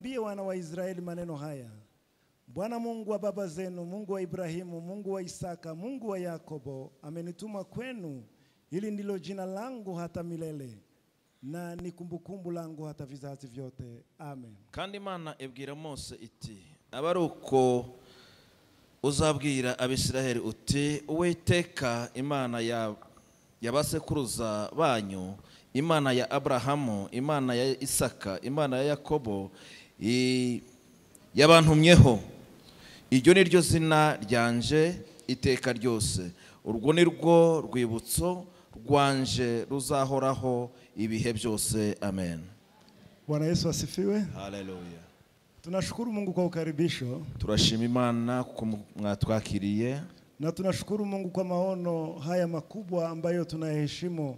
Uwaambie wana wa Israeli maneno haya. Bwana Mungu wa baba zenu, Mungu wa Ibrahimu, Mungu wa Isaka, Mungu wa Yakobo, amenituma kwenu. Hili ndilo jina langu hata milele, na ni kumbukumbu langu hata vizazi vyote. Amen. Kandi Imana ibwira Mose iti abe ari uko uzabwira Abisiraheli uti Uwiteka Imana ya basekuruza banyu, Imana ya Abrahamu, Imana ya Isaka, Imana ya Yakobo, yabantumyeho. Iryo ni ryo zina ryanje iteka ryose, urwo ni rwo rwibutso rwanje ruzahoraho ibihe byose. Amen. Bwana Yesu asifiwe. Haleluya. Tunashukuru Mungu kwa ukaribisho. Turashima Imana kuko mwatwakiriye. Na tunashukuru Mungu kwa maono haya makubwa ambayo tunayaheshimu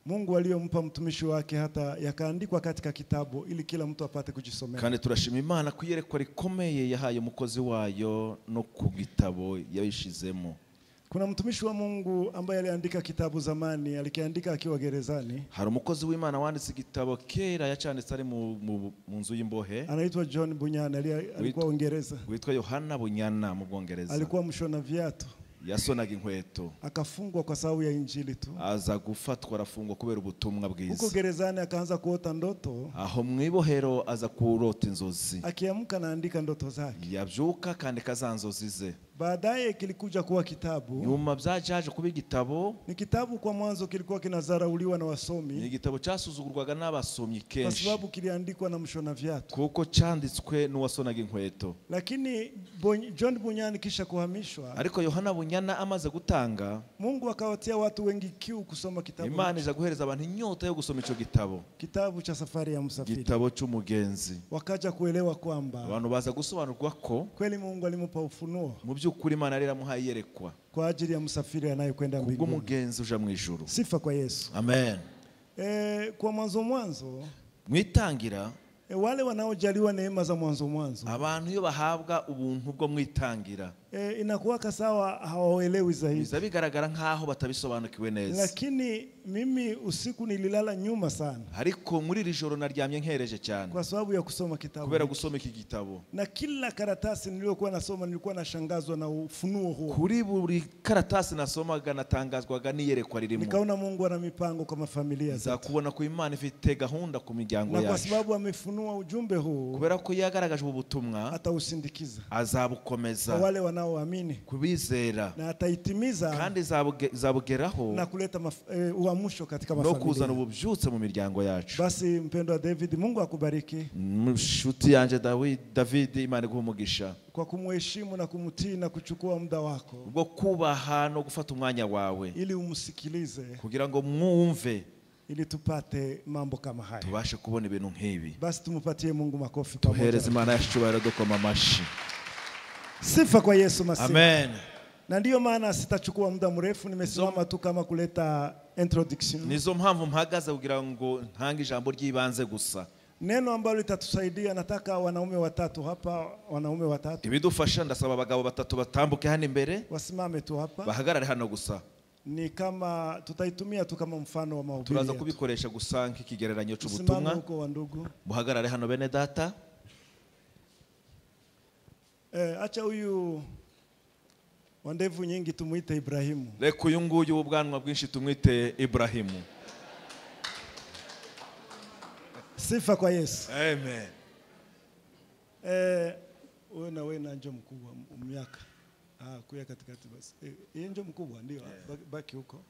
Mungu aliyompa mtumishi wake hata yakaandikwa katika kitabu ili kila mtu apate kujisomea. Kandi turashima Imana kuyerekwa rikomeye yahaye umukozi wayo no ku gitabo yabishizemo. Kuna mtumishi wa Mungu ambaye aliandika kitabu zamani, alikiandika akiwa gerezani. Hari umukozi w'Imana wanditse igitabo kera yacanditse ari mu nzu y'imbohe. Anaitwa John Bunyana, alikuwa Uingereza. Witwa Yohana Bunyana mu Bwongereza. Alikuwa mshona viatu. Yasonaga inkweto. Akafungwa kwa sababu ya injili tu. Aza gufatwa arafungwa kubera ubutumwa bwiza. Huko gerezani akaanza kuota ndoto. Aho mwibohero aza kurota inzozi. Akiamka naandika ndoto zake. Yabyuka akandika za nzozi ze. Baadaye kilikuja kuwa kitabu. Nyuma byajaje kuba igitabo. Ni kitabu kwa mwanzo kilikuwa kinadharauliwa na wasomi. Ni igitabo cyasuzugurwaga n'abasomyi kenshi. Kwa sababu kiliandikwa na mshona viatu. Kuko cyanditswe n'uwasonaga inkweto. Lakini John Bunyani kisha kuhamishwa. Ariko Yohana Bunyana amaze gutanga, Mungu akawatia watu wengi kiu kusoma kitabu. Imana iza guhereza abantu inyota yo gusoma ico gitabo. Kitabu cha safari ya msafiri. Gitabo cy'umugenzi. Wakaja kuelewa kwamba abantu baza gusobanurwa ko kweli Mungu alimupa ufunuo. Mu by'ukuri Imana yaramuhaye iyerekwa kwa ajili ya msafiri anayekwenda mbinguni. Kubw'umugenzi uja mu ijuru. Sifa kwa Yesu. Amen. Kwa mwanzo mwanzo mwitangira, wale wanaojaliwa neema za mwanzo mwanzo, abantu iyo bahabwa ubuntu bwo mwitangira, inakuwa sawa hawaelewi zaidi. Biza bigaragara nkaho batabisobanukiwe neza. Lakini mimi usiku nililala nyuma sana. Ariko muri iri joro naryamye nkereje cyane. Kwa sababu ya kusoma kitabu. Kubera gusoma iki gitabo. Na kila karatasi niliyokuwa nasoma nilikuwa nashangazwa na ufunuo huo. Kuri buri karatasi nasomaga natangazwaga n'iyerekwa ririmo. Nikaona Mungu ana mipango kwa mafamilia zetu. Za kubona ko Imana ifite gahunda ku miryango yacu. Na kwa sababu amefunua ujumbe huu. Kubera ko yagaragaje ubu butumwa, atausindikiza. Azabukomeza. Kwa wale wanaoamini. Kubizera. Na ataitimiza. Kandi zabugeraho. Na kuleta uamsho katika mafamilia. No kuzana ububyutse mu miryango yacu. Basi mpendwa David, Mungu akubariki. Mshuti yanje David, Imana iguhe umugisha. Kwa kumheshimu na kumtii na kuchukua muda wako. Ubwo kubaha no gufata umwanya wawe. Ili umsikilize. Kugira ngo mwumve. Ili tupate mambo kama haya. Tubashe kubona ibintu nk'ibi. Basi tumupatie Mungu makofi pamoja. Tuhereze Imana yacu icyubahiro dukoma amashi. Sifa kwa Yesu Masihi. Amen. Na ndiyo maana sitachukua muda mrefu, nimesimama tu kama kuleta introduction. Nizo mpamvu mpagaze kugira ngo ntange ijambo ry'ibanze gusa. Neno ambalo litatusaidia, nataka wanaume watatu hapa, wanaume watatu. Ibidufasha ndasaba abagabo batatu batambuke hano imbere. Wasimame tu hapa. Bahagarare hano gusa. Ni kama tutaitumia tu kama mfano wa mahubiri. Turaza kubikoresha gusa nk'ikigereranyo cy'ubutumwa. Simama huko wa ndugu. Muhagarare hano bene data. Acha huyu wa ndevu nyingi tumuite Ibrahimu. Reka uyu nguyu w'ubwanwa bwinshi tumwite Ibrahimu. Sifa kwa Yesu. Amen. Wewe na wewe na njo mkubwa miaka. Kuya katikati basi. Yeye njo mkubwa ndio, yeah. Baki huko.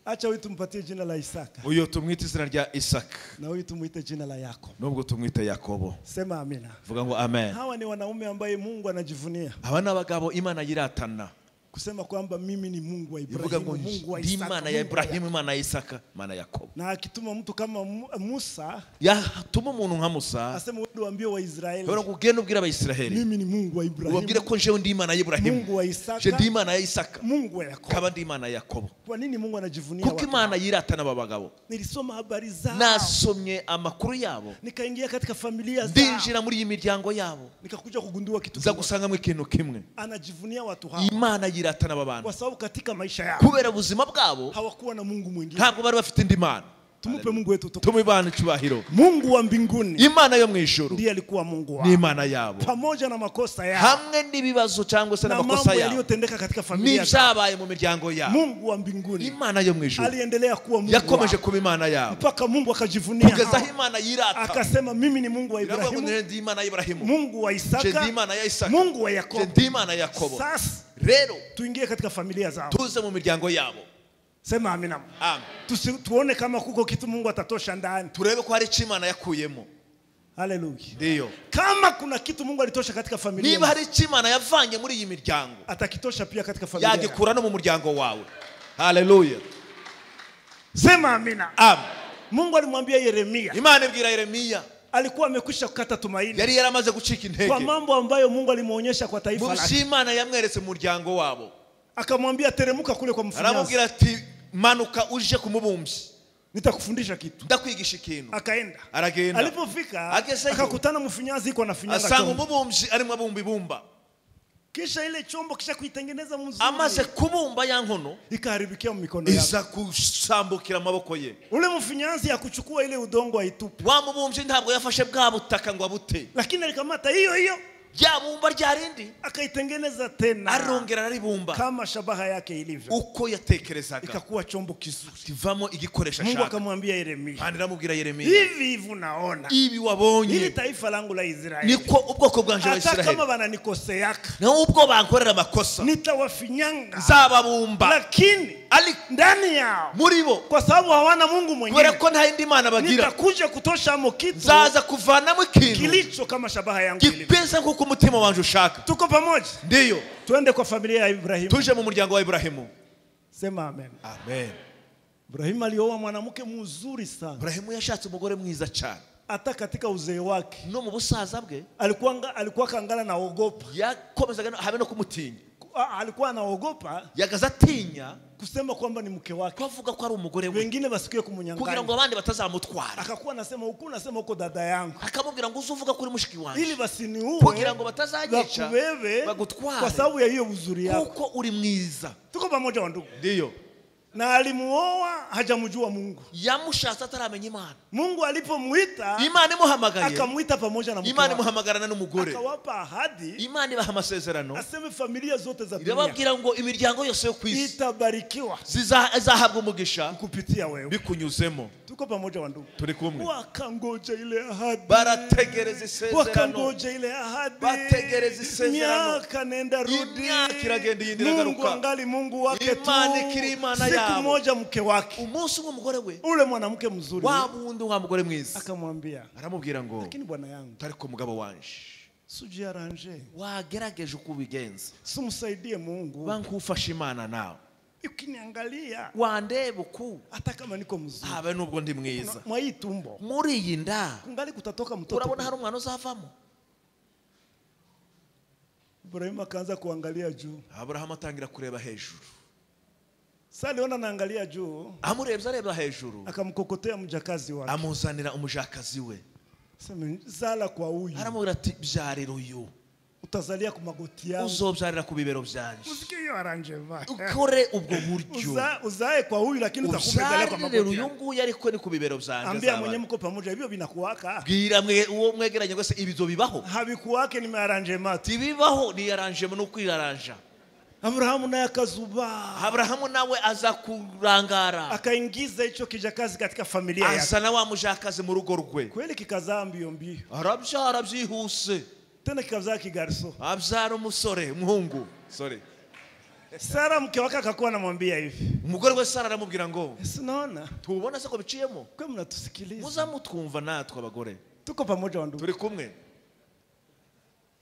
Acha huyu tumpatie jina la Isaka. Uyo tumwite izina rya Isaka. Na huyu tumuite jina la Yakobo. Nubwo tumwite Yakobo. Sema amina. Vuga ngo amen. Hawa ni wanaume ambaye Mungu anajivunia. Aba n'abagabo Imana yiratana. Kusema kwamba mimi ni Mungu wa Ibrahimu, Mungu wa Isaka. Imana ya Ibrahimu, Imana ya Isaka, Imana ya Yakobo. Na akituma mtu kama Musa, yatuma umuntu nka Musa, asema wewe waambie wa Israeli. Wewe ugende ubwira abayisiraheli. Mimi ni Mungu wa Ibrahimu. Ubabwire ko jewe ndi Imana ya Ibrahimu. Mungu wa Isaka. Je ndi Imana ya Isaka. Mungu wa Yakobo. Kaba ndi Imana ya Yakobo. Kwa nini Mungu anajivunia Kuko watu? Imana yiratana aba bagabo. Nilisoma habari zao. Nasomye amakuru yabo. Nikaingia katika familia zao. Ndinjira muri iyi miryango yabo. Nikakuja kugundua kitu. Nza gusangamo ikintu kimwe. Anajivunia watu hawa. Imana yiratana aba bantu. Kwa sababu katika maisha yao kubera ubuzima bwabo hawakuwa na Mungu mwingine. Ntabwo bari bafite indi Mana. Tumupe Mungu wetu utukufu. Tumuhe Imana icyubahiro. Mungu wa mbinguni Imana yo mu ijuru ndiye alikuwa Mungu wao. Ni Imana yabo. Pamoja na makosa yao. Hamwe n'ibibazo cyangwa se na n'amakosa mambo yabo. yaliyotendeka katika familia zao. N'ibyabaye mu miryango yabo. Mungu wa mbinguni Imana yo mu ijuru aliendelea kuwa Mungu yakomeje wao. kuba Imana yabo. Mpaka Mungu akajivunia Kugeza hao. aho Imana yirata. Akasema mimi ni Mungu wa Iravuga ngo Ibrahimu, ndi Imana ya Ibrahimu. Mungu wa Je Isaka, ndi Imana ya Isaka. Mungu wa Yakobo. Je ndi Imana ya Yakobo. Sasa Rero tuingie katika familia zao. tuze mu miryango yabo. Sema amina. Amen. Tuone kama kuko kitu Mungu atatosha ndani. Turebe ko hari icyo Imana yakuyemo. Haleluya. Ndiyo. Kama kuna kitu Mungu alitosha katika familia, Niba hari icyo Imana yavanye muri iyi miryango, atakitosha pia katika familia. yagikura no mu muryango wawe. Haleluya. Sema amina. Amen. Mungu alimwambia Yeremia. Imana ibwira Yeremia. Alikuwa amekwisha kukata tumaini. Yari yaramaze gucika intege. Kwa mambo ambayo Mungu alimuonyesha kwa taifa lake. Mu Imana yamweretse mu muryango wabo. Akamwambia teremuka kule kwa mfinyanzi. Aramubwira ati manuka uje kumubumbyi. Nitakufundisha kitu. Ndakwigisha ikintu. Akaenda. Aragenda. Alipofika akakutana mfinyanzi iko na finyanga. Asanga umubumbyi arimo abumba ibumba. Kisha ile chombo kisha kuitengeneza mzuri. Amaze kubumba ya nkono ikaharibikia mikono yake. Iza kusambukira amaboko ye. Ule mfinyanzi akuchukua ile udongo aitupe. Wa mubumbyi ntabwo yafashe bwa butaka ngo abute. Lakini alikamata hiyo hiyo rya bumba rya rindi akaitengeneza tena. Arongera araribumba kama shabaha yake ilivyo. Uko yatekerezaga. Ikakuwa chombo kizuri. Kivamo igikoresho Mungu ashaka. akamwambia Yeremia. Kandi aramubwira Yeremia. Hivi hivi unaona. Ibi wabonye. Hili taifa langu la Israeli. Niko ubwoko bwanje bwa Hata Israeli. kama bananikoseaka. Na ubwo bankorera amakosa. Nitawafinyanga. Nzababumba. Lakini ali ndani yao muri bo kwa sababu hawana Mungu mwingine. Kubera ko nta yindi Mana bagira. Nitakuja kutosha mo kitu. Nzaza kuvanamo ikintu kilicho kama shabaha yangu ilivyo. Gipesa nkuko umutima wanje ushaka. Tuko pamoja? Ndiyo. Tuende kwa familia ya Ibrahimu. Tuje mu muryango wa Ibrahimu. Sema amen. Amen. Ibrahimu alioa mwanamke mzuri sana. Ibrahimu yashatse umugore mwiza cyane. Hata katika uzee wake. No mu busaza bwe alikuwa kangala naogopa. Yakomezaga habe no kumutinya. Alikuwa anaogopa. Yagaza atinya kusema kwamba ni mke wake. Kwavuga ko ari umugore we. Wengine basikie kumunyanganya. Kugira ngo abandi batazamutwara. Akakuwa anasema huku nasema huko dada yangu. Akamubwira ngo uzuvuga kuri mushiki wanje. Ili basiniue. Kugira ngo batazagica. Bagutware. Kwa sababu ya hiyo uzuri yako. Kuko uri mwiza. Tuko pamoja wandugu. Ndiyo. Na alimuoa hajamjua Mungu. Yamushatse ataramenya Imana. Mungu alipomuita, Imana imuhamagaye. Akamuita pamoja na mke. Imana imuhamagarana n'umugore. Akawapa ahadi. Imana ibaha amasezerano. Aseme familia zote za dunia. Irababwira ngo imiryango yose yo ku isi itabarikiwa. Zizahabwa umugisha kupitia wewe. Bikunyuzemo. Tuko pamoja wandugu. Turi kumwe. Wakangoja ile ahadi. Barategereza isezerano. Wakangoja ile ahadi. Bategereza isezerano. Miaka nenda rudi. Imyaka iragenda iyindi iragaruka. Mungu angali Mungu wake tu. Imana ikiri Imana yabo. Siku moja mke wake. Umunsi umwe umugore we. Ule mwanamke mzuri. Wa wundi wa mugore mwiza. Akamwambia. Aramubwira ngo. Lakini bwana yangu. Tariko mugabo wanje. Sujiaranje. Wagerageje uko ubigenza. Sumsaidie Mungu. Bankufasha Imana nawe. Ukiniangalia wandeba uku hata kama niko mzuri habe nubwo ndi mwiza mwa hii tumbo muri iyi nda kungali kutatoka mtoto. Urabona hari umwana uzavamo. Ibrahim akaanza kuangalia juu. Abraham atangira kureba hejuru. Sasa aliona naangalia juu. Amurebye areba hejuru. Akamkokotea mjakazi wake. Amuzanira umujakazi we. Sema zala kwa huyu. Aramubwira ati byarira uyu. Utazalia ku magoti yangu. Uzobyarira ku bibero byanje. Usikie hiyo arrangement. Ukore ubwo buryo. Uzae kwa huyu lakini utakumezalia kwa magoti. Uyu nguyu ariko ni ku bibero byanje. Ambia mwenye mko pamoja hivyo binakuwaka. Bwira mwe uwo mwegeranye rwose ibizo bibaho. Habikuwake ni arrangement. Tibibaho ni arrangement no kwiraranja. Abrahamu naye akazuba. Abrahamu nawe aza kurangara. Akaingiza hicho kijakazi katika familia yake. Azana wa mujakazi mu rugo rwe. Kweli kikazaa mbio mbio. Arabyara byihuse. Tena kikazaa kigarso. Abyara umusore, umuhungu. Sorry. Sara mke wake akakuwa anamwambia hivi. Umugore we Sara aramubwira ngo, "Sinaona. Tubona se ko biciyemo? Kwa mnatusikiliza. Muzamutwumva natwe abagore. Tuko pamoja wandugu. Turi kumwe."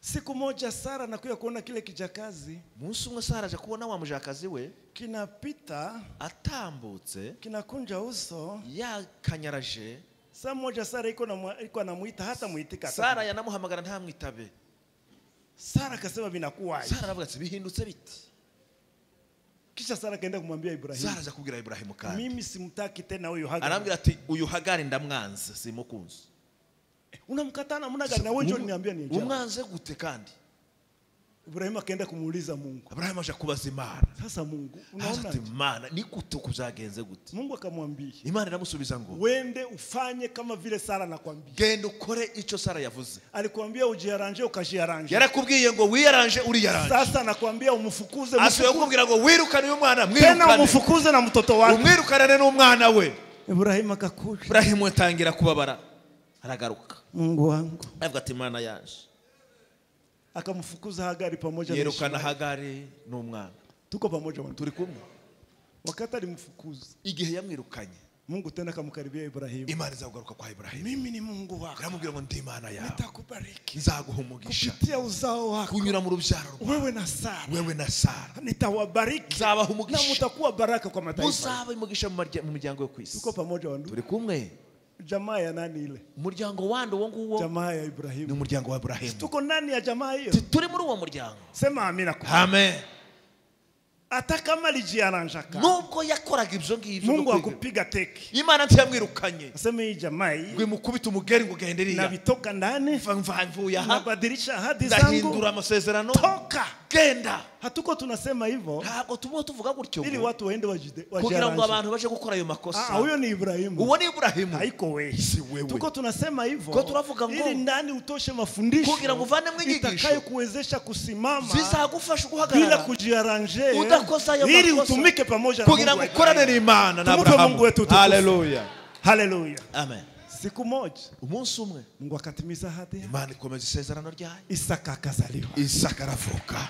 Siku moja Sara anakuja kuona kile kijakazi. Umunsi umwe Sara aje kubona wa mujakazi we kinapita, atambutse, kinakunja uso, yakanyaraje. Saa moja Sara iko anamuita hata muitika. Sara yanamuhamagara ntamwitabe. Sara akasema binakuwa. Sara aravuga ati bihindutse biti. Kisha Sara akaenda kumwambia Ibrahim. Sara aza kubwira Ibrahim kandi. Mimi simtaki tena huyu Hagari. Arambwira ati uyu Hagari ndamwanze simukunze. Unamkataa namna gani? Na wewe ndio uliniambia nije. Umwanze gute kandi? Ibrahimu akaenda kumuuliza Mungu. Aburahamu aja kubaza Imana. Sasa Mungu, unaona? Ati Imana ni gute kuzagenze gute? Mungu akamwambia. Imana iramusubiza ngo wende ufanye kama vile Sara nakwambia. Genda ukore icyo Sara yavuze. Alikwambia ujiaranje ukajiaranje. Yarakubwiye ngo wiyaranje uriyaranje. Sasa nakwambia umfukuze. Asuye kukubwira ngo wirukane uyu mwana, mwirukane. Tena umfukuze na mtoto wake. Umwirukanane n'umwana we. Ibrahimu akakuja. Ibrahimu atangira kubabara. Aragaruka. Mungu wangu. Avuga ati Imana yaje. Akamfukuza Hagari pamoja na Yerukana Hagari n'umwana. Tuko pamoja wantu. Turi kumwe. Wakati alimfukuza, igihe yamwirukanye, Mungu tena akamkaribia Ibrahimu. Imana izagaruka kwa Ibrahimu. Mimi ni Mungu wako. Aramubwira ngo ndi Imana yawe. Nitakubariki. Nzaguha umugisha. Kupitia uzao wako. Kunyura mu rubyaro rwawe. Wewe na Sara. Wewe na Sara. Nitawabariki. Nzabaha umugisha. Na mutakuwa baraka kwa mataifa. Muzaba umugisha mu miryango yo ku isi. Tuko pamoja wantu. Turi kumwe. Jamaa ya nani ile? Umuryango wande uwo nguwo. Jamaa ya Ibrahimu. Ni umuryango wa Ibrahimu. Tuko ndani ya jamaa hiyo. Turi muri uwo muryango. Sema amina. Amen. Hata kama alijiaranja. Nubwo yakoraga ibyo ngibyo. Mungu akupiga teki. Imana ntiyamwirukanye. Aseme hii jamaa hii. Ngo imukubite umugeri ngo gende riya. Na vitoka ndani. Mvuye aha. Nabadilisha ahadi zangu. Ndahindura amasezerano. Toka. Genda. Hatuko tunasema hivyo. Ntabwo tumo tuvuga gutyo. Ili watu waende wajiaranje. Kugira ngo abantu baje gukora ayo makosa. Ah, huyo ni Ibrahimu. Uwo ni Ibrahimu. Haiko wewe. Si wewe. Tuko tunasema hivyo. Ko turavuga ngo ili ndani utoshe mafundisho. Kugira ngo uvanemo inyigisho. Itakayokuwezesha kusimama. Zizagufasha guhagarara. Bila kujiaranje. Udakosa ayo makosa. Ili utumike pamoja na Mungu. Kugira ngo ukorane n'Imana na Abrahamu. Mungu wetu tukufu. Haleluya. Haleluya. Amen. Siku moja umunsi umwe Mungu akatimiza ahadi. Imana ikomeza isezerano ryayo. Isaka akazaliwa. Isaka aravuka.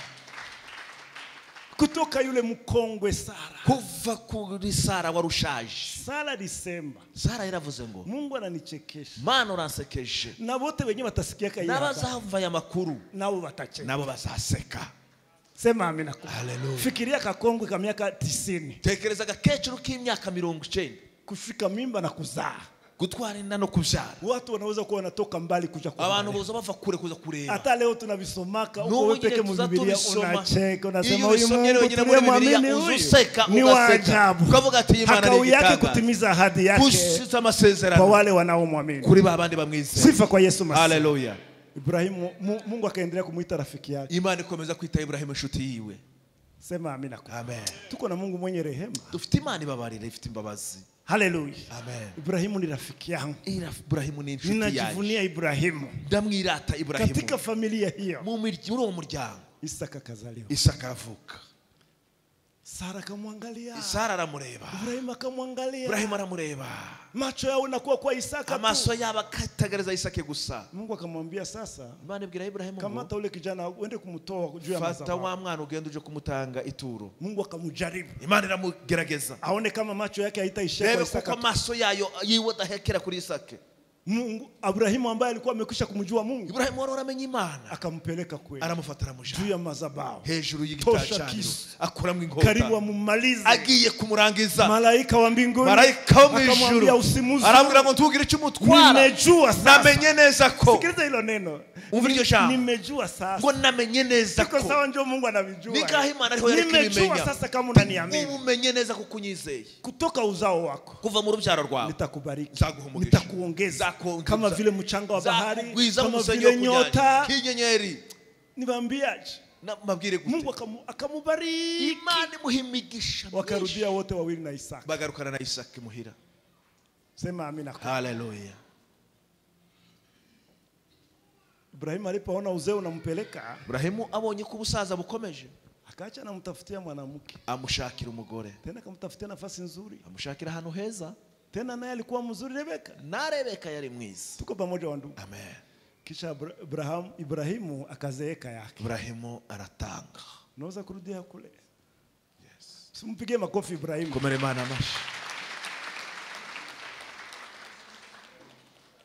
Kutoka yule mkongwe Sara. Kuva kuri Sara warushaje. Sara alisema. Sara yaravuze ngo Mungu ananichekesha. Mana uransekeje. Na wote wenyewe watasikia hii. N'abazava aya makuru nabo batacheka. Nabo bazaseka. Sema amina. Haleluya. Fikiria kakongwe ka miaka 90. Tekereza gakecuru k'imyaka 90 kufika mimba na kuzaa. Gutwara inda no kubyara. Watu wanaweza kuwa wanatoka mbali kuja kuona. Abantu boza bava kure kuza kureba. Hata leo tunavisomaka uko wewe peke mu Biblia unacheka unasema huyu Mungu tunayemwamini huyu ni wa ajabu. Ukavuga ati Imana ni yake kutimiza ahadi yake. Gushitsa amasezerano. Kwa wale wanaomwamini. Kuri babandi bamwizera. Sifa kwa Yesu Masihi. Haleluya. Ibrahimu Mungu akaendelea kumuita rafiki yake. Imana ikomeza kwita Ibrahimu inshuti yiwe. Sema amina. Amen. Tuko na Mungu mwenye rehema. Dufite Imana ibabarira ifite imbabazi. Haleluya. Amen. Ibrahimu ni rafiki yangu. Ibrahimu ni inshuti yanjye. Ninajivunia Ibrahimu. Ndamwirata Ibrahimu. Katika familia hiyo. Muri uwo muryango. Isaka akazaliwa. Isaka aravuka. Sara akamwangalia. Sara aramureba. Ibrahimu akamwangalia. Ibrahimu aramureba. Macho yao yanakuwa kwa Isaka tu. Amaso yabo akitegereza Isaka gusa. Mungu akamwambia sasa, Imana ibwira Ibrahimu, kamata ule kijana uende kumtoa juu ya fata madhabahu. wa mwana ugende uje kumutanga ituro. Mungu akamujaribu. Imana iramugerageza. Aone kama macho yake haitaishia kwa Rebe Isaka. kuko amaso yayo yiwe adahekera kuri Isaka. Mungu Ibrahimu ambaye alikuwa amekwisha kumjua Mungu. Ibrahimu wari waramenye Imana. Akampeleka kweli. Aramufata aramujana. Juu ya madhabahu. Hejuru Tosha y'igicaniro. kisu. Akuramo inkota. Karibu amumalize. Agiye kumurangiza. Malaika wa mbinguni. Malaika wo mu ijuru. Akamwambia usimuzuru. Aramubwira ngo ntugire icyo umutwara. Nimejua sasa. Namenye neza ko. Sikiliza hilo neno. Umva iryo jambo. Nimejua sasa. Ngo namenye neza Siko ko. sawa ndio Mungu anavijua. Nikaho Imana ariho yareka Nimejua ibimenya. sasa kama unaniamini. Umenye neza kuko unyizeye. Kutoka uzao wako. Kuva mu rubyaro rwawe. Nitakubariki. Nzaguha umugisha. Nitakuongeza. Kama vile mchanga wa bahari, kama vile vile nyota. Kinyenyeri. Niwaambiaje? Mabwire gute? Mungu akamubariki. Imana imuhimigisha. Wakarudia wote wawili na Isaka. Bagarukana na Isaka muhira. Sema amina. Haleluya. Ibrahimu alipoona uzee unampeleka, Ibrahimu abonye ko ubusaza bukomeje, akaacha anamtafutia mwanamke. Amushakira umugore. Tena akamtafutia nafasi nzuri. Amushakira ahantu heza. Tena naye alikuwa mzuri Rebeka. Na Rebeka yari mwiza. Tuko pamoja wandugu. Amen. Kisha Ibrahimu akazeeka yake. Ibrahimu aratanga. Unaweza kurudia kule. Yes. Simpigie makofi Ibrahimu. Komera Imana amashi.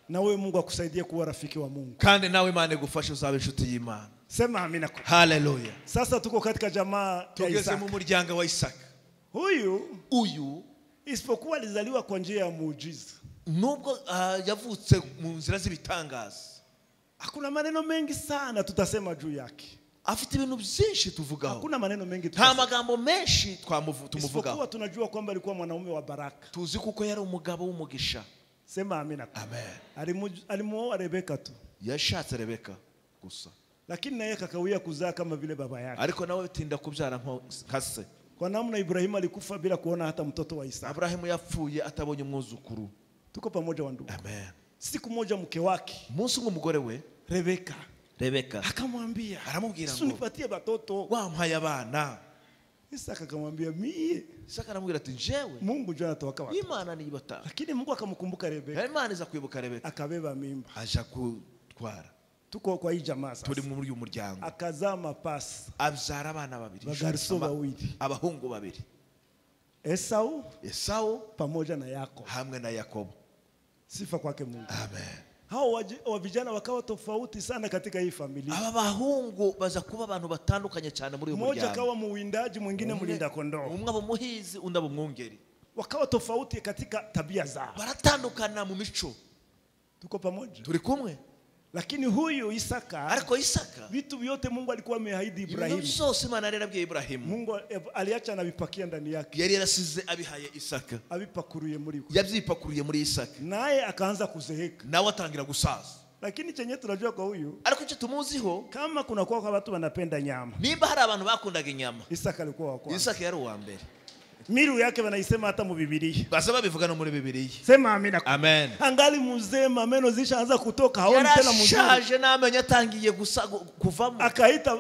Na wewe Mungu akusaidie kuwa rafiki wa Mungu. Kandi nawe Imana igufashe uzabe inshuti y'Imana. Sema amina. Haleluya. Sasa tuko katika jamaa ya Tugeze Isaka. mu muryango wa Isaka. Huyu isipokuwa alizaliwa kwa njia ya muujiza. Nubwo yavutse mu nzira z'ibitangaza. Hakuna maneno mengi sana tutasema juu yake. Afite ibintu byinshi tuvugaho. Hakuna maneno mengi Nta tutasema. magambo menshi tumuvugaho. Isipokuwa tunajua kwamba alikuwa mwanaume wa baraka. Tuzi kuko yari umugabo w'umugisha. Sema amina. Amen. Alimuoa Rebeka tu. Yashatse Rebeka gusa. Lakini naye kakawia kuzaa kama vile baba yake. Ariko nawe bitinda kubyara nka se. Kwa namna Ibrahimu alikufa bila kuona hata mtoto wa Isaka. Abrahimu yapfuye atabonye umwuzukuru. Tuko pamoja wandugu. Amen. Siku moja mke wake, umunsi umwe umugore we Rebeka akamwambia, aramubwira ngo unipatie batoto. Wampaye abana. Isaka akamwambia mie. Isaka aramubwira ati njewe Mungu ndiye anatoka watoto. Imana niyo ibatanga. Lakini Mungu akamkumbuka Rebeka. Imana iza kwibuka Rebeka. Akabeba mimba. Aja kutwara. Tuko kwa hii jamaa sasa. Turi muri uyu muryango. Akazaa mapasi. Abyara abana babiri. Bagariso babiri. Abahungu babiri. Esau pamoja na Yakobo. Hamwe na Yakobo. Sifa kwake Mungu. Amen. Hao vijana wakawa tofauti sana katika hii familia. Aba bahungu baza kuba abantu batandukanye cyane muri uyu muryango. Mmoja akawa muwindaji, mwingine mlinda kondoo. Umwe aba muhizi, undi aba umwungeri. Wakawa tofauti katika tabia zao. Baratandukana mu mico. Tuko pamoja. Turi kumwe. Lakini huyu Isaka, ariko Isaka, vitu vyote Mungu alikuwa ameahidi Ibrahimu. Ibintu byose Imana yari yarabwiye Ibrahimu. Mungu aliacha anavipakia ndani yake. Yari yarasize abihaye Isaka. Abipakuruye muri we. Yabyipakuruye muri Isaka. Naye akaanza kuzeeka. Nawe atangira gusaza. Lakini chenye tunajua kwa huyu, ariko icyo tumuziho, kama kuna kwa watu wanapenda nyama. Nimba hari abantu bakundaga inyama, Isaka alikuwa wa kwanza. Isaka yari uwa mbere. Miru yake wanaisema hata mu Biblia. Basa babivuga no muri Biblia. Sema amina. Amen. Angali mzee meno zishaanza kutoka, haoni tena mzuri. Yarashaje n'amenyo atangiye gusa kuvamo.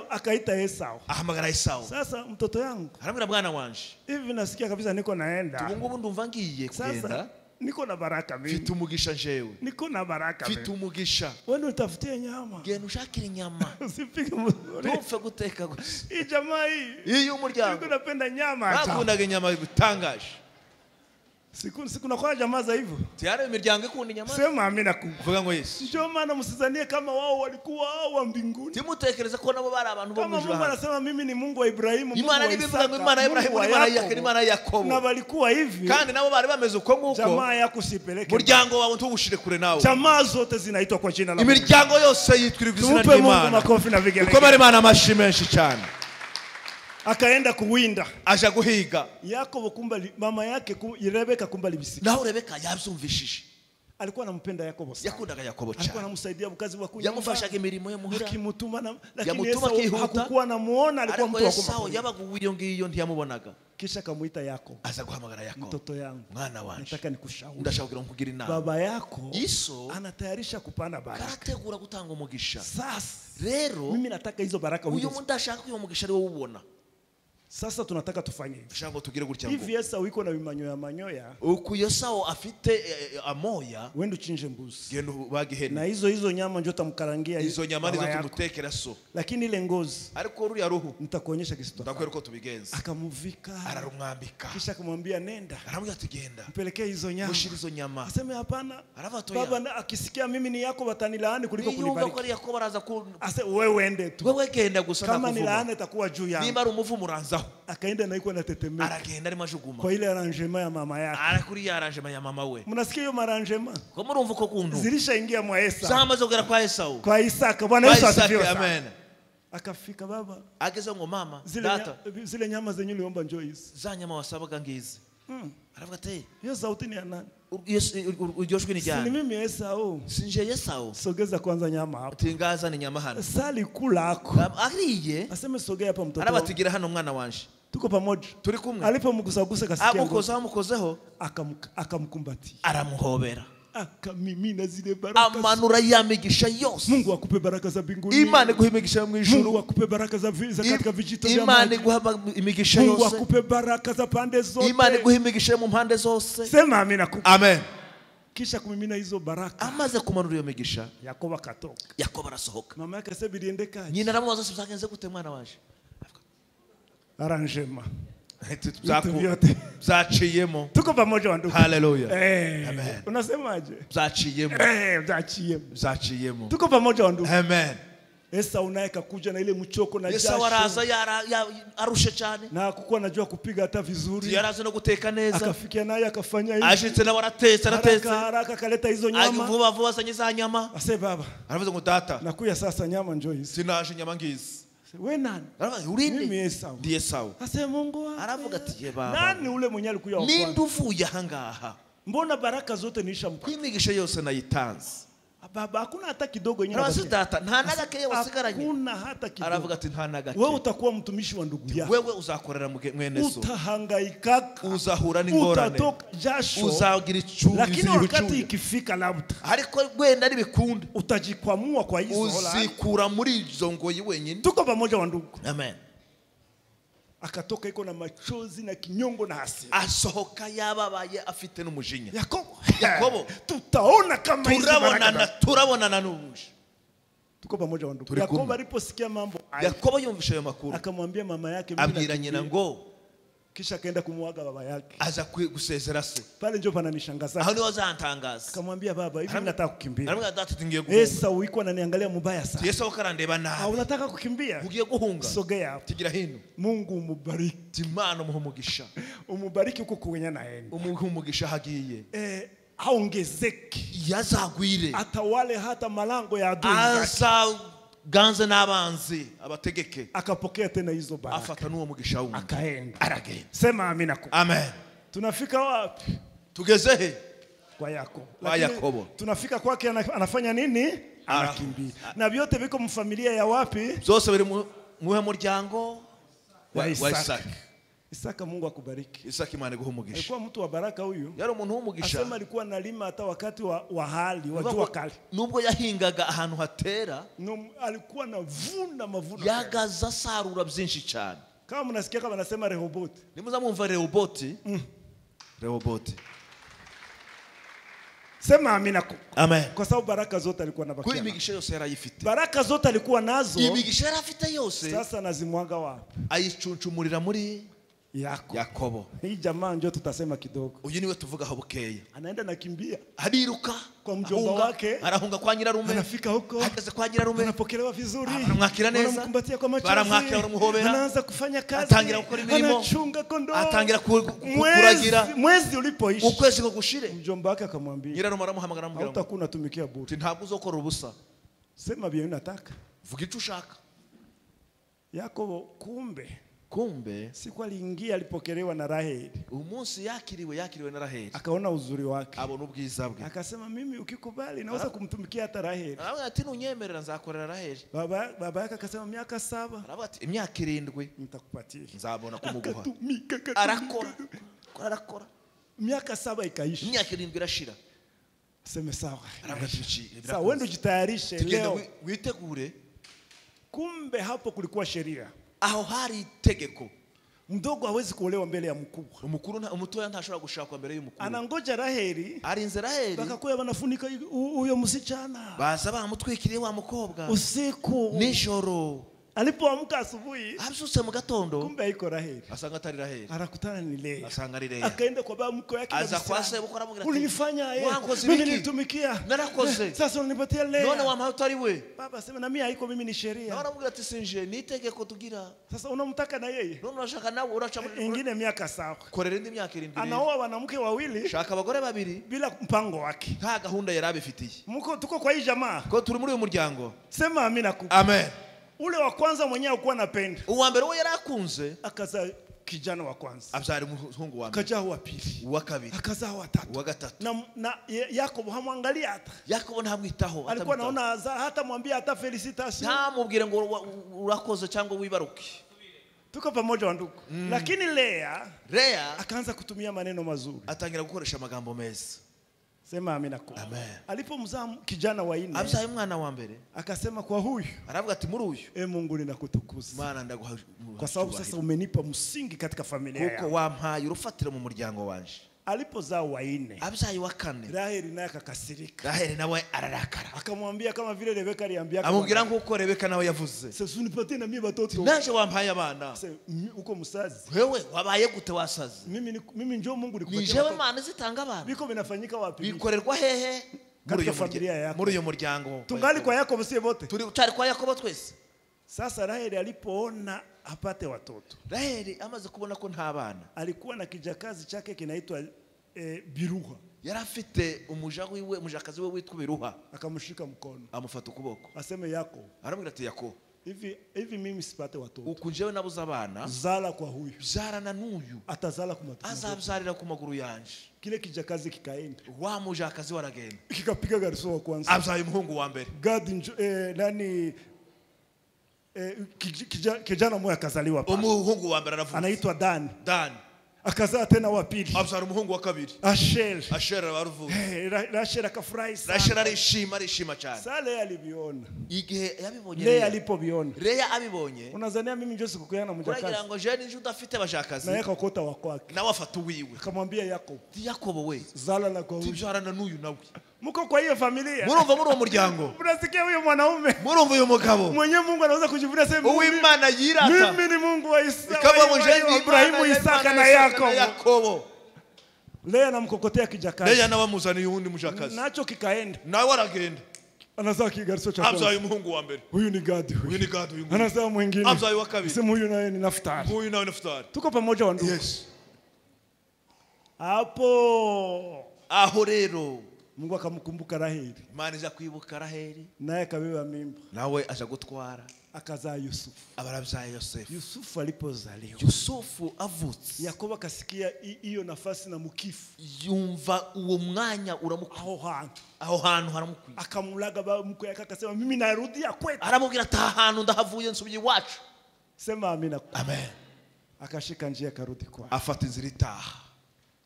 Akaita Esau. Ahamagara Esau. Sasa mtoto yangu. Aramubwira mwana wanje. Hivi nasikia kabisa niko naenda. Ubu ngubu ndumva ngiye kugenda. Sasa niko na baraka mimi. Mfite umugisha njewe. Niko na baraka mimi. Mfite umugisha. Wewe utafutie nyama. Genda ushakire inyama. Usipige mzuri. Ntupfe guteka gusa. Hii jamaa hii. Iyi umuryango. Niko napenda nyama hata. Bakundaga inyama bitangaje. Siku na kwa jamaa za hivyo. Tayari imiryango ikunda inyama. Sema amina kubwa. Vuga ngo Yesu. Ndio maana msizanie kama wao walikuwa wa mbinguni. Timutekereza ko nabo bari abantu bo mu ijuru. Kama Mungu anasema mimi ni Mungu wa Ibrahimu, Mungu Imana wa nibivuga ngo Imana ya Ibrahimu, Imana ya Isaka, Imana ya Yakobo. Na walikuwa hivi. Kandi nabo bari bameze uko nguko. Jamaa yako usipeleke. Muryango wawe ntuwushire kure nawe. Jamaa zote zinaitwa kwa jina la Mungu. Imiryango yose yitwirirwa izina Tumupe Mungu ry'Imana. makofi na vigelegele. Ukomere Imana amashi menshi cyane. Akaenda kuwinda. Aja guhiga. Yakobo kumba mama yake Rebeka kumba libisika. Naho Rebeka yabyumvishije. Alikuwa anampenda Yakobo sana. Yakundaga Yakobo cyane. Alikuwa anamsaidia bukazi wa kunyumba. Yamufashaga imirimo yo muhira. Akimutuma na lakini Esau hakukuwa anamuona, alikuwa mtu wa Esau yabaga uyo ngiyo ntiyamubonaga. Kisha akamuita Yakobo. Aza guhamagara Yakobo. Mtoto yangu. Mwana wanje. Nataka nikushauri. Ndashaka kugira nkugira inama. Baba yako Iso anatayarisha kupana baraka. Arategura gutanga umugisha. Sasa rero mimi nataka hizo baraka uyu mundashaka uyu mugisha ari wowe ubona. Sasa tunataka tufanye hivi. Ndashaka tugire gutya ngo. Hivi Esau iko na vimanyoya manyoya. Uku Esau afite amoya. Wende uchinje mbuzi. Genda ubage ihene. Na hizo nyama ndio utamkarangia. Izo nyama nizo tumutekera so. Lakini ile ngozi. Ariko ruriya ruhu. Nitakuonyesha kitu. Ndakwereka uko tubigenza. Akamuvika. Ararumwambika. Kisha akamwambia nenda. Aramubwira ati genda. Mpelekee hizo nyama. Mushire izo nyama. Aseme hapana. Arabatoya. Baba akisikia mimi ni yako watanilaani kuliko Niyumva kunibariki. ko ari Yakobo araza ku Ase wewe ende tu. Wewe genda gusa Kama nakuvuma. ni laana itakuwa juu yangu. Nimba ari umuvumo uranzaho. Akaenda na iko anatetemeka. Aragenda arimo ajuguma. Kwa ile arrangement ya mama yake. Arakuri ya arrangement ya mama we. Mnasikia hiyo arrangement? Ko murumva uko kuntu. Zilishaingia mwa Esau. Zamaze kugera kwa Esau. Kwa Isaka. Bwana Yesu asifiwe. Amen. Akafika baba. Ageze ngo mama, data. Zile nyama zenyu uliomba njoo hizi. Za nyama wasabaga ngizi. Aravuga ati hiyo sauti ni ya nani? Iryo jwi ni ryande? Si mimi Esau. Sinje Esau. Sogeza kwanza nyama hapo. Tingaza ni nyama hano. Sali kula ako. Ariye. Aseme sogea hapa mtoto. Arabatigira hano mwana wanje. Tuko pamoja. Turi kumwe. Alipomgusagusa kasikia. Amukozaho amukozeho akamkumbatia. Aramuhobera. Akamimina zile baraka. Amanura ya migisha yose. Mungu akupe baraka za mbinguni. Imana iguhe imigisha mu ijuru. Mungu akupe baraka za katika vijito vya Imana maji. iguhe imigisha yose. Mungu akupe baraka za pande zote. Imana iguhe imigisha mu mpande zose. Sema amina. Amen. Kisha kumimina hizo baraka. Amaze kumanura iyo migisha. Yakobo akatoka. Yakobo arasohoka. Mama yake asema biliendeka. Nyina aramubaza se byagenze gute mwana wanje? Arrangement. Byaciyemo. Tuko pamoja wandugu. Hallelujah. Amen. Unasemaje? Byaciyemo. Byaciyemo. Byaciyemo. Tuko pamoja wandugu. Amen. Esau naye kakuja na ile mchoko na jasho. Esau araza arushe cyane. Na hakukuwa anajua kupiga hata vizuri. Yaraza no guteka neza. Akafikia naye akafanya hivi. Ashitse na waratetse aratetse. Haraka akaleta hizo nyama. Vuba vuba azanye za nyama. Ase baba. Aravuze ngo data. Nakuya sasa nyama njoo hizi. Sinaje nyama ngizi. We nani? Aravuga urinde. Mimi Esau. Ndi Esau. Ase Mungu wangu. Aravuga ati ye baba. Nani ule mwenye alikuya wa kwanza? Ninde uvuye ahangaha? Mbona baraka zote niishampa? Kwimigisha yose nayitanze. Baba, hakuna hata kidogo yenyewe. Data, nta na gake wasigaranye. Hakuna hata kidogo. Aravuga ati nta na gake. Wewe utakuwa mtumishi wa ndugu yako. Wewe uzakorera mwene so. Utahangaika. Uzahura n'ingorane. Utatoka jasho. Uzagira icyuya. Lakini wakati ikifika labda. Ariko wenda nibikunda. Utajikwamua kwa hizo hola. Uzikura muri izo ngoyi wenyine. Tuko pamoja wa ndugu. Amen. Akatoka iko na machozi na kinyongo na hasira. Asohoka yababaye afite n'umujinya. Yakobo tutaona kama hizi baraka. Turabonana n'ubuje. Tuko pamoja wandugu. Yakobo aliposikia mambo haya, Yakobo yumvisha ayo makuru, akamwambia mama yake, mimi abwira nyina ngo, kisha akaenda kumwaga baba yake. Aza gusezera se. Pale ndio pananishangaza. Aho niho azantangaza. Akamwambia baba, hivi nataka kukimbia. Aramubwira data ngiye guhunga. Esau yuko ananiangalia mubaya sana. Esau karandeba nabi. Unataka kukimbia? Ugiye guhunga. Sogea hapo. Tigira hino. Mungu umubariki. Imana umuhe umugisha. Umubariki huko kwenye naenda. Umuhe umugisha hagiye. Aongezeke. Yazagwire. Atawale hata malango ya adui. Azaganze n'abanzi abategeke. Akapokea tena hizo baraka. Afata n'uwo mugisha wundi. Akaenda. Aragenda. Sema amina. Amen. Tunafika wapi? Tugeze he? Kwa Yakobo. Kwa Yakobo. Tunafika kwake anafanya nini? Anakimbia. Na vyote viko mfamilia ya wapi? Zose biri muhe muryango wa Isaka. Isaka, Mungu akubariki. Isaka, Imana iguhe umugisha. Alikuwa mtu wa baraka huyu. Yari umuntu w'umugisha. Asema alikuwa analima hata wakati wa hali, wa jua kali. Nubwo yahingaga ahantu hatera, alikuwa anavuna mavuno. Yagaza sarura byinshi cyane. Kama mnasikia kama anasema Rehoboth. Nimuza mwumva Rehoboth. Rehoboth. Sema amina. Amen. Kwa sababu baraka zote alikuwa anabakia. Kuri imigisha yose yarayifite. Baraka zote alikuwa nazo. Imigisha yarafite yose. Sasa nazimwaga wapi? Ayicuncumurira muri Yakobo. Hii jamaa ndio tutasema kidogo. Uyu niwe tuvuga aho bukeye. Anaenda nakimbia. Ariruka kwa mjomba wake. Arahunga kwa nyirarume. Anafika huko. Ageze kwa nyirarume. Anapokelewa vizuri. Baramwakira neza. Wanamkumbatia kwa machozi. Baramwakira baramuhobera. Anaanza kufanya kazi. Atangira gukora imirimo. Anachunga kondoo. Atangira kuragira. Mwezi ulipoisha. Ukwezi ko gushire. Mjomba wake akamwambia. Nyirarume aramuhamagara aramubwira. Hautakuwa unatumikia bure. Ntabwo uzokora ubusa. Sema bien unataka. Vuga icyo ushaka. Yakobo kumbe Kumbe siku aliingia alipokelewa na Raheli. Umunsi yakiriwe na Raheli. Akaona uzuri wake. Abona ubwiza bwe. Akasema mimi ukikubali naweza kumtumikia hata Raheli. Aravuga ati nunyemerera nzakorera Raheli. Baba yake akasema miaka 7. Aravuga ati imyaka 7 nitakupatia. Nzabona kumuguha. Akatumika. Arakora. Miaka 7 ikaisha. Imyaka 7 irashira. Sema sawa. Aravuga ati sawa, wewe ndio jitayarishe leo. Witegure. Kumbe hapo kulikuwa sheria. Aho hari itegeko. Mdogo hawezi kuolewa mbele ya mkubwa. Umukuru umutoya ntashobora gushakwa mbere y'umukuru. Anangoja Raheli. Arinze Raheli. Bakakuya banafunika huyo msichana. Baza bamutwikiriye wa mukobwa. Usiku. Nijoro. Alipoamka asubuhi, abyutse mu gatondo, kumbe haiko Raheli. Asanga atari Raheli. Arakutana ni Lea. Asanga ari Lea. Akaenda kwa baba mkwe yake. Aza kwa se bukora amubwira ati ulinifanya yeye. Mimi nilitumikia. Narakoze. Sasa unanipatia Lea. None wampaye utari we. Baba sema na mimi haiko mimi ni sheria. Naona amubwira ati sinje ni itegeko tugira. Sasa unamtaka na yeye. None urashaka nawe uraca ingine miaka 7. Korera indi myaka 7. Anaoa wanamke wawili. Shaka abagore babiri bila mpango wake. Nta gahunda yarabifitiye. Muko tuko kwa hii jamaa. Ko turi muri uyu muryango. Sema amina. Amen. Ule wa kwanza mwenyewe alikuwa anapenda. Uwa mbere we yarakunze. Akazaa kijana wa kwanza. Abyara umuhungu wa mbere. Akazaa wa pili. Uwa kabiri. Akazaa wa tatu. Uwa gatatu. Na Yakobo hamwangalia hata. Yakobo ntamwitaho. Alikuwa anaona hata mwambia hata felicitation. Ntamubwire ngo urakoze cyangwa wibaruke. Tuko pamoja ndugu. Lakini Lea akaanza kutumia maneno mazuri. Atangira gukoresha amagambo meza. Sema amina. Amen. Alipomzaa kijana wa 4, abyaye umwana wa mbere, akasema kwa huyu, aravuga ati muri uyu, Mungu ninakutukuza. Mana ndaguha kwa sababu sasa umenipa msingi katika familia yangu. Kuko wampaye urufatiro mu muryango wanje. Alipozaa wa 4, abyaye wa 4, Raheli naye akakasirika. Raheli nawe ararakara. Akamwambia kama vile Rebeka aliambia, amubwira nkuko Rebeka nawe yavuze. Sasa unipatie na mimi watoto. Naje wampaye abana. Sasa uko msazi. Wewe wabaye gute wasazi? Mimi njoo Mungu nikupatie. Ni jewe Mana zitanga abana. Biko vinafanyika wapi? Bikorerwa hehe? Katika familia yako. Muri uyu muryango. Tungali kwa Yakobo sie wote. Turi cyari kwa Yakobo twese. Sasa Raheli alipoona apate watoto. Raheli amaze kubona ko nta bana. Alikuwa na kijakazi chake kinaitwa Biruha. Yarafite umuja wiwe, umujakazi we witwa Biruha. Akamshika mkono. Amufata ukuboko. Aseme Yakobo. Aramubwira ati Yakobo, Hivi mimi sipate watoto. Uku njyewe nabuze abana. Zala kwa huyu. Byarana n'uyu. Atazala ku matu. Azabyarira ku maguru yanje. Kile kijakazi kikaenda. Wa mujakazi waragenda. Kikapiga garso wa kwanza. Abyaye umuhungu wa mbere. Gad nani kijana mmoja akazaliwa pale. Umuhungu wa mbere aravuka. Anaitwa Dan. Dan. Akazaa tena wa pili. Abyara umuhungu wa kabiri. Asher. Asher aravuka. Rachel akafurahi sana. Rachel arishima cyane. Sale alibiona. Igihe yabibonye. Lea alipobiona. Lea abibonye. Unazania mimi njo sikukuyana mjakazi. Uragira ngo je nije udafite bajakazi. Na yeye akakota wa kwake. Nawe afata uwiwe. Akamwambia Yakobo. Yakobo we. Zala na kwa huyu. Tubyarana n'uyu nawe. Mko kwa hiyo familia. Murumva muri uwo muryango. Mnasikia huyo mwanaume. Murumva uyu mugabo. Mwenye Mungu anaweza kujivunia sema Uwimana yirata. Mimi ni Mungu wa Isaka. Ibrahimu, Isaka na Yakobo. Lea anamkokotea kijakazi. Lea anawamuzaniye undi mujakazi. Nacho kikaenda. Nawe aragenda. Anazaa kigarso cha kwanza. Abyaye umuhungu wa mbere. Huyu ni Gadi huyu. Huyu ni Gadi huyu. Anazaa mwingine. Abyaye wa kabiri. Sema huyu naye ni Naftali. Huyu naye Naftali. Tuko pamoja wandugu. Yes. Hapo. Aho rero Mungu akamkumbuka Raheli. Imana iza kwibuka Raheli. Naye akabeba mimba. Nawe aja gutwara. Akazaa Yusufu. Abarabyaye Yosefu. Yusufu alipozaliwa. Yusufu avutse. Yakobo akasikia hiyo nafasi na mukifu. Yumva uwo mwanya uramukwiye. Aho hantu. Aho hantu haramukwiye. Akamulaga baba mkwe yake akasema mimi narudia kwetu. Aramubwira ati aha hantu ndahavuye nsubiye iwacu. Sema amina. Amen. Akashika njia akarudi kwake. Afata inzira itaha.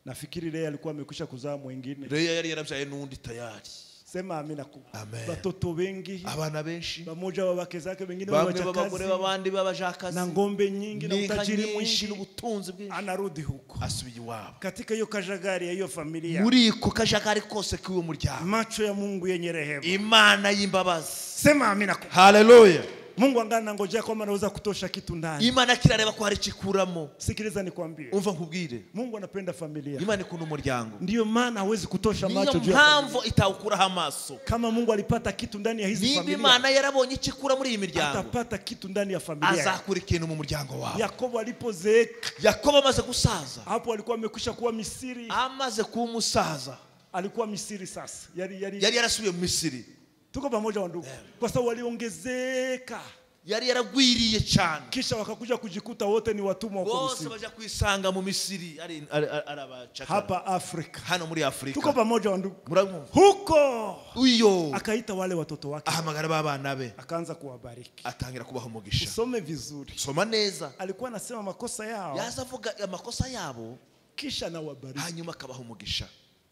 Nafikiri Lea alikuwa amekwisha kuzaa mwingine. Lea yari yarabyaye n'undi tayari. Sema amina kubwa. Amen. Watoto wengi. Abana benshi. Pamoja wa wake zake wengine Bamwe wabachakazi. b'abagore b'abandi b'abajakazi. Na ngombe nyingi na utajiri mwinshi mwingi. N'ubutunzi bwinshi. Anarudi huko. Asubiye iwabo. Katika hiyo kajagari ya hiyo familia. Muri iko kajagari kose k'uwo muryango. Macho ya Mungu yenye rehema. Imana y'imbabazi. Sema amina kubwa. Hallelujah. Mungu angana nangojea kwamba anaweza kutosha kitu ndani. Imana kirareba ko hari ikikuramo. Sikiliza nikwambie. Umva nkubwire. Mungu anapenda familia. Imana ikunda umuryango. Ndiyo maana hawezi kutosha macho juu Niyo ya mpamvu familia. itawukuraho amaso. Kama Mungu alipata kitu ndani ya hizi Niba familia. Imana yarabonye ikikura muri iyi miryango. Atapata kitu ndani ya familia. Azakura ikintu mu muryango wawe. Yakobo alipozeeka. Yakobo amaze gusaza. Hapo alikuwa amekwisha kuwa Misri. Amaze kuba umusaza. Alikuwa Misri sasa. Yari yarasubiye mu Misiri. Tuko pamoja wandugu. Kwa sababu waliongezeka. Yari yaragwiriye cyane. Kisha wakakuja kujikuta wote ni watumwa huko Bose Misri. baja kwisanga mu Misiri ari arabacakara. Hapa Afrika. Hano muri Afrika. Tuko pamoja wandugu. Murabumva. Huko. Uyo. Akaita wale watoto wake. Ahamagara babana be. Akaanza kuwabariki. Atangira kubaha umugisha. Usome vizuri. Soma neza. Alikuwa anasema makosa yao. Yazavuga amakosa yabo. Kisha na wabariki. Hanyuma akabaha umugisha.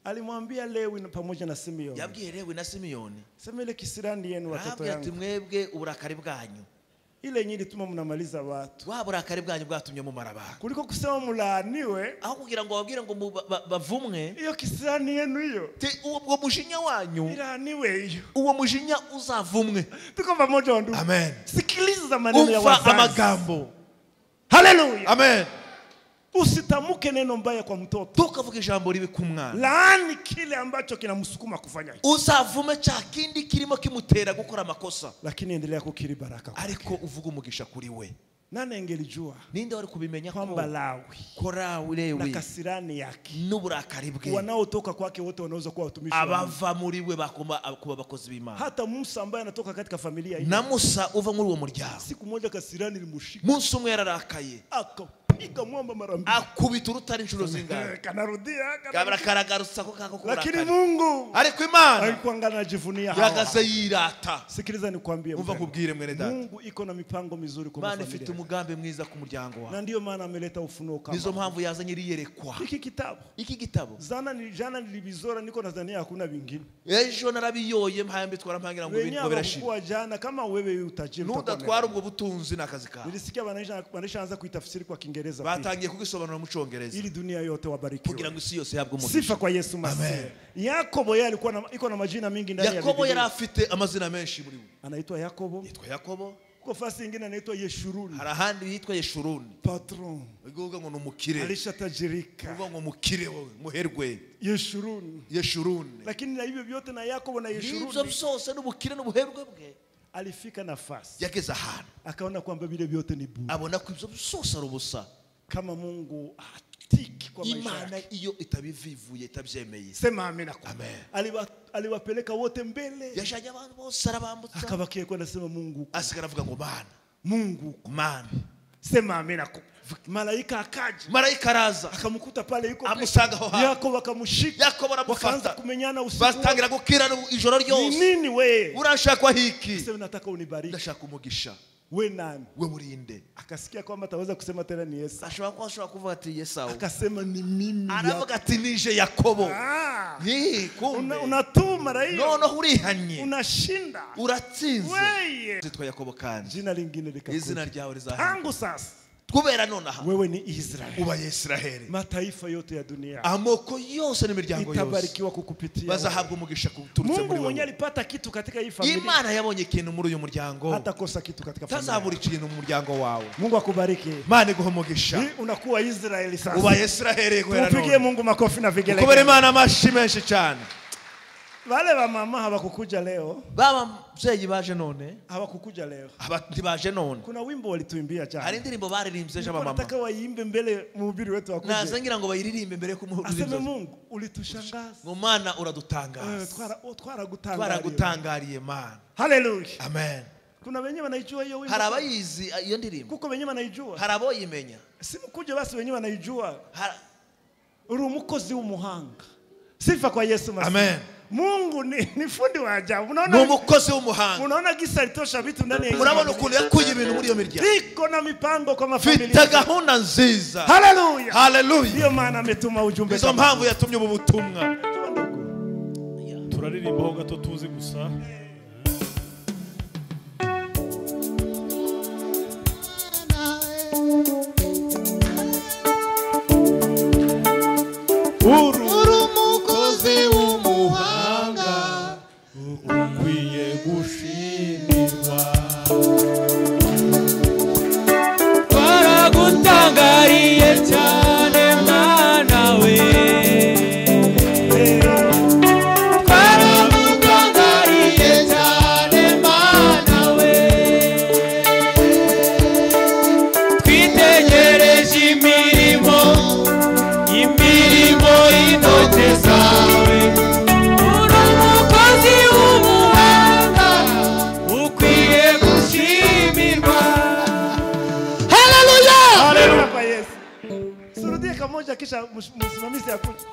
Alimwambia Lewi pamoja na Simeoni. Yabwiye Lewi na Simeoni. Sema ile kisirani yenu watoto Arabwira ati yangu. mwebwe uburakari bwanyu. Ile nyinyi tuma mnamaliza watu. Wa burakari bwanyu bwatumye mumara abantu. Kuliko kusema mulaaniwe. Aho kugira ngo babwire ngo bavumwe. Iyo kisirani yenu hiyo. Uwo mujinya wanyu. Ilaaniwe hiyo. Uwo mujinya uzavumwe. Tuko pamoja ndugu. Amen. Sikiliza maneno ya Umva wazazi. amagambo. Hallelujah. Amen. Usitamuke neno mbaya kwa mtoto. Tukavuga ijambo ribi ku mwana. Laani kile ambacho kinamsukuma kufanya hicho. Uzavume cha kindi kirimo kimutera gukora makosa. Lakini endelea kukiri baraka kwake. Ariko uvuga umugisha kuri we. Nani angelijua Ninde wari kubimenya ko kwamba Lawi Lawi Lewi na kasirani yake n'uburakari bwe wanaotoka kwake wote wanaweza kuwa watumishi wa Mungu. Abava muri we bakoma kuba abakozi b'Imana. Hata Musa ambaye anatoka katika familia hii. Na Musa uva muri uwo muryango. Siku moja kasirani ilimushika. Munsi umwe yararakaye. Akapiga mwamba mara mbili. Akubita urutare inshuro zingahe? Kanarudia, Kabra karagarutsa ko kako Lakini kurakara. Mungu Ariko Imana alikuwa ngana anajivunia hawa. yagaze yirata. Sikiliza nikwambie. Umva nkubwire mwene data. Mungu iko na mipango mizuri kwa Imana familia. ifite umugambi mwiza ku muryango wawe. Na ndio maana ameleta ufunuo kama. Nizo mpamvu yazanye iriyerekwa. Hiki kitabu. Iki gitabo. Zana ni jana nilibizora niko Tanzania hakuna vingine. Ejo narabiyoye mpaye mbitwara mpangira ngo Wenyewe birashira. hawakuwa jana kama wewe utajiri utakuwa. Nudatwara ubwo butunzi nakazi kawe. Nilisikia wanaanza kuitafsiri kwa Kiingereza. Batangiye kugisobanura mu Cyongereza. Ili dunia yote wabarikiwe. Kugira ngo isi yose ihabwe umugisha. Sifa kwa Yesu Masihi. Yakobo yeye alikuwa iko na majina mingi ndani ya Yakobo Biblia. yari afite amazina menshi muri we. Anaitwa Yakobo. Yitwa Yakobo. Kwa fasi nyingine anaitwa Yeshuruni. Hari ahandi yitwa Yeshuruni. Patron. Uvuga ngo numukire. Alishatajirika. Uvuga ngo mukire wowe, muherwe. Yeshuruni. Yeshuruni. Lakini na hivyo vyote na Yakobo na Yeshuruni. Ibyo byose n'ubukire n'ubuherwe bwe. Alifika nafasi. Yageze ahantu. Akaona kwamba vile vyote ni bure. Abona ko ibyo byose ari ubusa. Kama Mungu hatiki kwa maisha Imana yake. iyo itabivivuye itabyemeye. Sema amina. Amen. Aliwapeleka wote mbele. Yajanye abantu bose arabambutsa. Akabakia kwa anasema Mungu. Asigara avuga ngo Mana. Mungu Mana. Sema amina. Malaika akaja. Malaika araza. Akamkuta pale yuko. Amusanga aho hantu. Yakobo akamushika. Yakobo aramufata. Wakaanza kumenyana usiku. Batangira gukirana ijoro ryose. Ni nini we? Urashakwa hiki? Sema nataka unibariki. Ndashaka umugisha. We nani? We urinde. Akasikia kwamba ataweza kusema tena ni Esau. Ashobora kuvuga ati Esau. Akasema ni mimi. Aravuga ati nije Yakobo. Ni kumbe. Unatuma raia. Noneho urihanye. Unashinda. Uratsinze. Weye. Zitwa Yakobo kandi. Jina lingine likakuja. Izina ryawe rizahinduka. Tangu sasa. Kubera nonaha. Wewe ni Israeli. Uba Israeli. Mataifa yote ya dunia. Amoko yose n'imiryango yose. Itabarikiwa kukupitia. Bazahabwa umugisha kuturutse muri Mungu wowe. mwenyewe alipata kitu katika hii familia. Imana yabonye ikintu muri uyu muryango. Hatakosa kitu katika familia. Tazabura ikintu mu muryango wawe. Mungu akubariki. Imana iguhe umugisha. Unakuwa Israeli sasa. Uba Israeli guhera none. Tupigie Mungu makofi na vigelegele. Kubera Imana amashi menshi cyane. Wale wa mama hawakukuja leo. Baba mzee baje none. Hawakukuja leo. Ntibaje none. Kuna wimbo walituimbia jana. Hari indirimbo baririmbye ejo abamama. Nataka waimbe mbele mhubiri wetu akuje. Naza ngira ngo bayiririmbe mbere ko umuhubiri. Aseme Mungu ulitushangaza. Ngo Mana uradutangaza. Twaragutangariye Mana. Hallelujah. Amen. Kuna wenyewe wanaijua hiyo wimbo. Hari abayizi iyo ndirimbo. Kuko wenyewe wanaijua. Hari aboyimenya. Simukuje basi wenyewe wanaijua. Uri umukozi w'umuhanga. Sifa kwa Yesu Masihi. Amen. Mungu ni fundi wa ajabu. Unaona ni umukozi w'umuhanga. Unaona gisa alitosha vitu ndani ya. Murabona ukuntu yakuye ibintu muri iyo miryango. Iko na mipango kwa mafamilia. Mfite gahunda nziza. Hallelujah. Hallelujah. Ndio maana ametuma ujumbe. Nizo mpamvu yatumye ubu butumwa. Turaririmbaho gato tuzi gusa. Uri umuhanga ukwiye gushimirwa. Baragutangariye cyane Mana we. Baragutangariye cyane Mana we. Twitegereje imirimo y'intoki zawe. Uri umukozi w'umuhanga ukwiye gushimirwa. Haleluya. Haleluya kwa Yesu. Surudie kamoja kisha msimamizi akuje.